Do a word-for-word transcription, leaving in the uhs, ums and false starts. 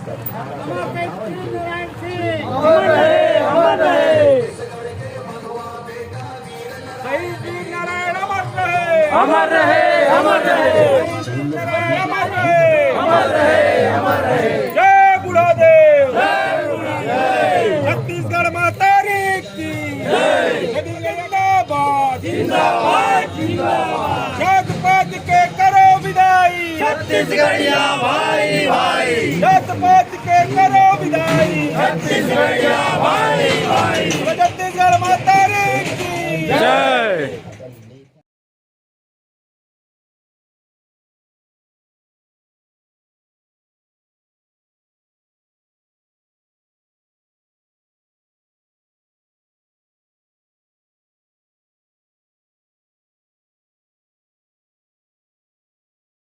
अमर रहे, अमर रहे। शहीद वीर नारायण अमर रहे। अमर रहे, अमर रहे। शहीद वीर नारायण अमर रहे। अमर रहे, अमर रहे। जय बुढ़ादेव। छत्तीसगढ़ माता री की। छत्तीसगढ़ जिंदाबाद। जिंदाबाद, जिंदाबाद। जात पात के करो विदाई। छत्तीसगढ़िया भाई, भाई। जात पात के करो विदाई। छत्तीसगढ़िया भाई, भाई। छत्तीसगढ़ माता री की। जय।